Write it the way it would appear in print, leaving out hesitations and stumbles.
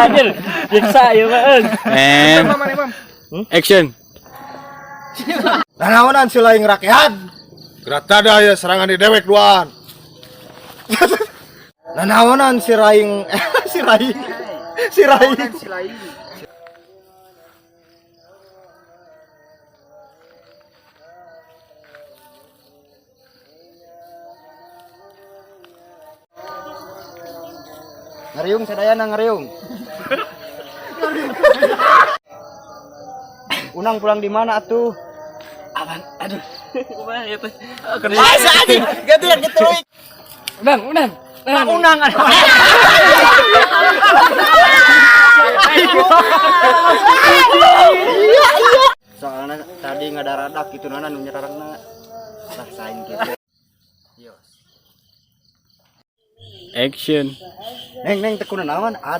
Anjir, nyiksa ieu mah euy. And action. Nanaonan si laing rakyat. Gratada ya serangan di dewek duaan. Nanaonan si raing si raing si raing. Ngariung sadayana ngariung. Unang pulang di mana atuh? Abang, aduh. Kumaha ieu teh? Masa anjing, ganti yang gitu. Unang, unang. Unang. Unang Soalnya tadi ngadaradak gitu nana nu nyerangna. Rasain gitu. Action. Neng neng teu kunaon aduh.